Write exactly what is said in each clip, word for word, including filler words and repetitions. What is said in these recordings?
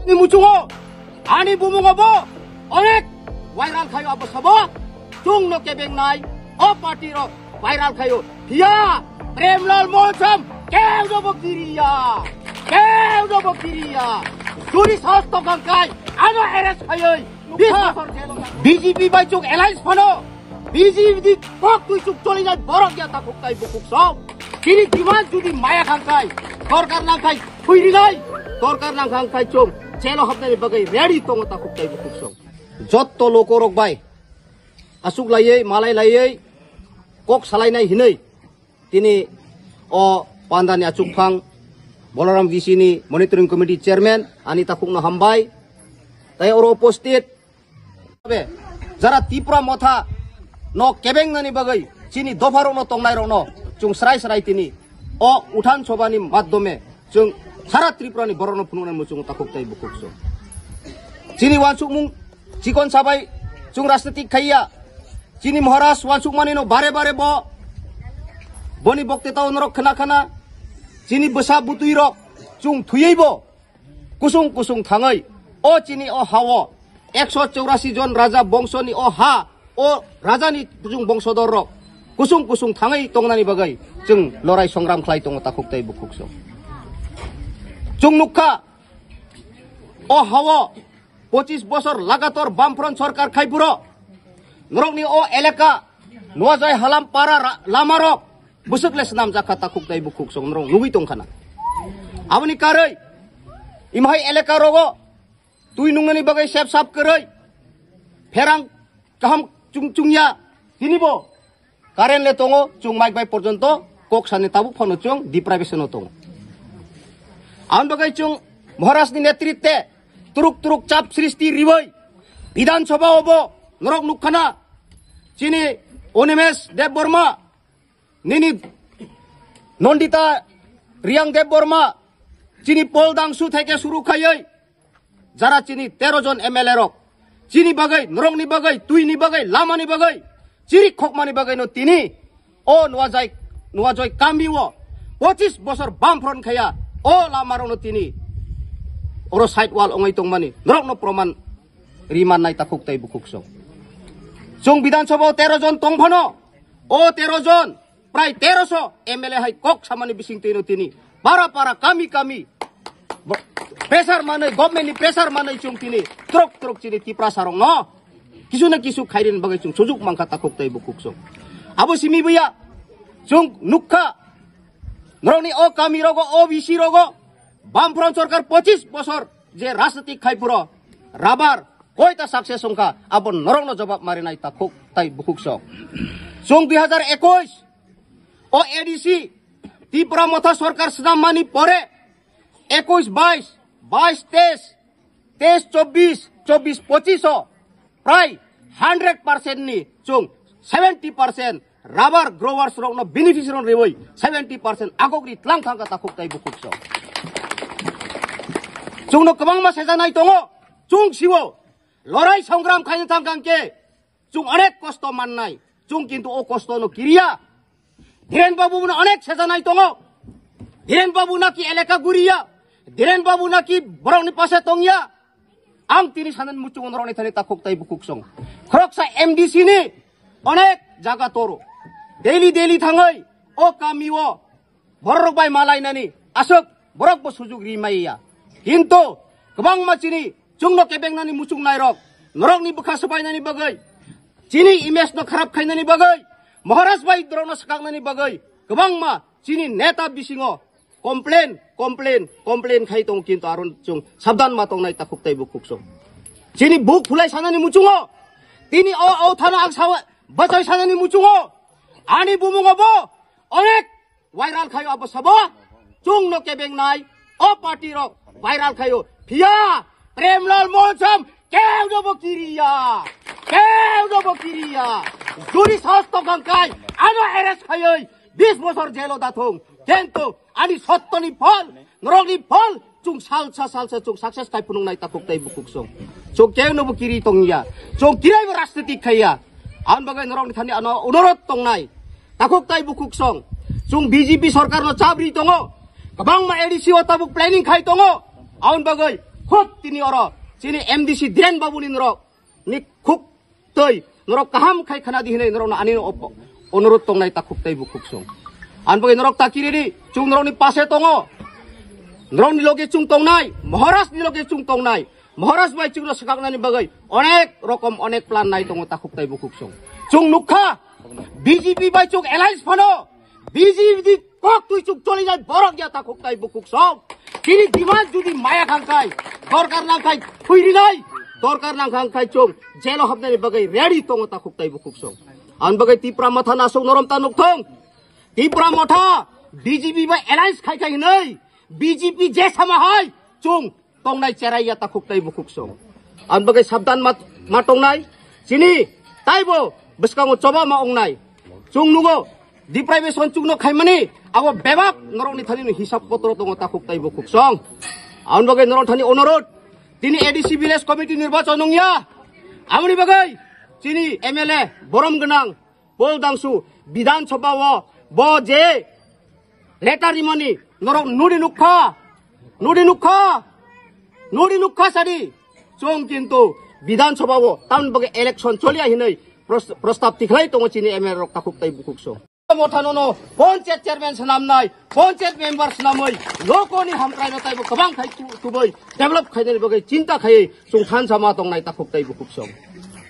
Ni muchungo, ani bumungo bo onek viral khayo abo sabo, chwngno kebengnai o party rok viral khayo. Phiya Premlal Moncham keu no bo kiriya, keu no bo kiriya. Juri sas tokang kai, ano arrest khayoi, bis bosor jelo. B J P bai chwng alliance phano, B J P di kok twi chuk choli jai borok ya takhuk tai bukhuk song. Chini demand judi maya khang kai, dorkar nang kai, Phuirinai dorkar nang kha wngkhai chwng jelo hapnani bagwi ready tongo takhuk tai bukhuk song. Jotto lokorok bai aswk laiwi malai laiwi kok salainai hinwi tini o pandani achukphang Bolaram V C ni monitoring committee chairman ani takhukno hambai. Tai oro upasthit Be, jara Tipra Motha no kebengnani bagwi chini dopharokno tongnairokno chwng srai srai tini o Uthan Sobha ni madhyome chwng sara Tripura ni borokno phunuknani muchungo takhuk tai bukhuk song. Chini wansukmung chikon sabai chwng rajnitik khaiya. Chini Maharaj wansukmani no bare bare bo boni bokteta onorok khna khna chini bwsa bwtwi rok chwng thwiwi bo kusung kusung thangwi o chini o ha-o ekso chorasi jon raja bongso ni o ha, o raja ni kusung bongso dor rok kusung kusung thangwi tongnani bagwi chwng lorai songram khlai tongo takhuk tai bukhuk song. Chwng nukha o ha-o pochis bosor lagator Bamfront sorkar khai phuro norokni o elaka Nuajai Halam para ra-, lama rok bwswk le swnamjak kha takhuk tai bukhuk song norok nugwi tong khana. Aboni karwi imhai elaka rogo twi nungnani bagwi sep sap kwrwi pherang kaham chung chungya tini bo current le tongo, chwng mike bai porjonto kok sani tabuk phano chwng deprivation o tongo. Aboni bagwi chwng Maharaj ni netritwe turuk turuk chap srishti riwi Bidhan Sabha obo norok nukkhana chini Animesh Debbarma nini Nandita Reang Debbarma chini Pol Dangsu theke suru khaiwi jara chini tero jon M L A rok chini bagwi, norokni bagwi, twini bagwi, lamani bagwi, chirik khokmani bagwi no tini o Nuajai, Nuajai kami o pochis bosor Bamfront khaya o lama rok no tini oro side wall ongwi tongmani norok no proman riman nai takhuk tai bukhuk song. Chwng Bidhan Sabha o tero jon tong phano o tero jon prai teroso M L A hai kok samani bising twi no tini para para kami kami pressure manwi, government ni pressure manwi chwng tini trok trok chini Tiprasa rok no kisu na kisu khairin bagwi chwng sujuk mankha takhuk tai bukhuk song. Abo simi buya chwng nukha norokni o kami rogo, O B C rogo Bamfront sorkar pochis bosor je rajnitik khai phuro rabar koita success wngkha abo norokno jawab marinai takhuk tai bukhuk song. Chwng dui hajar ekush o A D C Tipra Motha sorkar swnammani pore ekush bais, bais teish, teish chobbish, chobbish pochis o prai hundred percent ni chwng seventy percent rubber growers rokno beneficiary rok riwi seventy percent agok ri tlang thangkha takhuk tai bukhuk song. Chwngno kwbangma sejanai tongo, chwng siwo lorai songram khaina thangkha hwnkhe chwng onek kosto mannai, chwng kintu o kosto no kiriya. Dhiren Babu no onek sejanai tongo. Dhiren Babu naki eleka guriya. Dhiren Babu naki borokni pase tongya. Ang tini sanan muchung norokni thani takhuk tai bukhuk song. Khoroksa M D C ni onek jaga toro. Daily daily thangwi o kami o borok bai malainani aswk borok bo sujuk ri maiya. Kintu kwbangma chini chwngno kebengnani muchung nairok, norokni bwkha swbainani bagwi, chini image no kharap khainani bagwi, Maharaj bai dorokno swkaknani bagwi kwbangma chini neta bisingo complain, complain, complain khai tongo, kintu aro chwng sabdan ma tongnai takhuk tai bukhuk song. Chini buk phulai sanani muchungo tini o, o thano ang sawa bachai sanani muchungo ani bumungo bo onek viral khayo abo sabo chwngno kebengnai o party rok viral khayo. Phiya Premlal Moncham keu no bo kiriya, keu no bo kiriya. Juri sas tokang kai ano arrest khayoi bis bosor jelo dathung. Kintu ani sottoni phol, norokni phol, chwng salsa salsa chwng success khai phunuknai takhuk tai bukhuk song. Chwng keu no bo kiri tongya, chwng kirai bo rajniti khaiya. Ang bagwi norokni thani ano onurodh tongnai. Takhuk tai bukhuk song. Chwng B J P sorkar no chabri tongo. Kwbangma A D C o tabuk planning khai tongo. Ang bagwi Khud tini oro chini M D C Dhiren Babu ni norok ni khuk tei norok kaham khai khana di hinwi norok no ani no op-, onurut tongnai takhuk tei bukhuk song. An bagwi norok ta kiri di, chung norok ni pase tongo. Norok ni loge chung tongnai, Maharaj ni loge chung tongnai. Maharaj bai chung no swkaknani bagwi onek rokom onek plan nai tongo takhuk tei bukhuk song. Chung nukha, B J P bai chung alliance phano, B J P kok twi chuk choli jai borok ya takhuk tai bukhuk song. Chini demand judi maya khangkai, dorkar nangkai thwi rinai, dorkar nangkhangkai chung jelo hapnani bagwi ready tongo takhuk tai bukhuk song. An bagwi Tipra Motha nasuk norom ta nukthong. Tipra Motha B J P bai alliance khai khai hinoi, B J P je sama hai chung tongnai cherai ya takhuk tai bukhuk song. An bagwi sabdan ma, ma tongnai. Chini taibo bwskango choba ma ongnai. Chung nugo deprivation chukno khaimani abo bebak norokni thani no hisab potro tongo takhuk tai bukhuk song. An bagwi norok thani onurut. Tini A D C village committee nirbachon wngya. Amoni bagwi chini M L A borom gwnang Paul Dangsu Bidhan Sabha o bo je letter rimani norok nudi nukha, nudi nukha, nudi nukha sadi. Chwng kintu Bidhan Sabha o tamni bagwi election choliya hinwi pros-, prostab tikhlai tongo chini M L A rok takhuk tai bukhuk song. Mothano no panchayat chairman swnamnai, panchayat member swnamwi lokoni hamkraino taibo kwbang khai tu-, tubui develop khainani bagwi chinta khaiwi chwng thansa ma tongnai takhuk tai bukhuk song.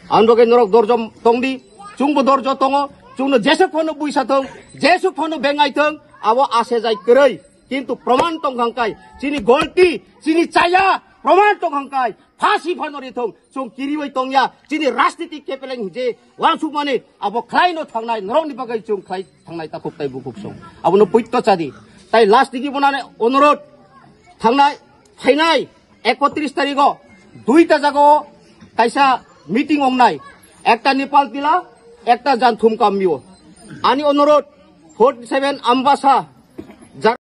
Ang bagwi norok dorjo tongdi, chwngbo dorjo tongo, chwngno jesuk phano buisa thung, jesuk phano bengai thung, abo ase jai kwrwi. Kintu proman tongkhangkai, chini golti, chini chaya, proman tongkhangkai, phasi phano rithung, chwng kiriwi tongya, chini rajniti kepeleng je wansukmani, abo khlaino thangnai, norokni bagwi chwng khlai thangnai takhuk tai bukhuk song. Abono puitto chadi. Tai last digi bonani onurot thangnai, phainai, ekotris tarigo duita jagao kaisa meeting ongnai. Ekta Nepal Tila, ekta Janthum Kamio. Ani onurot forty seven Ambasa,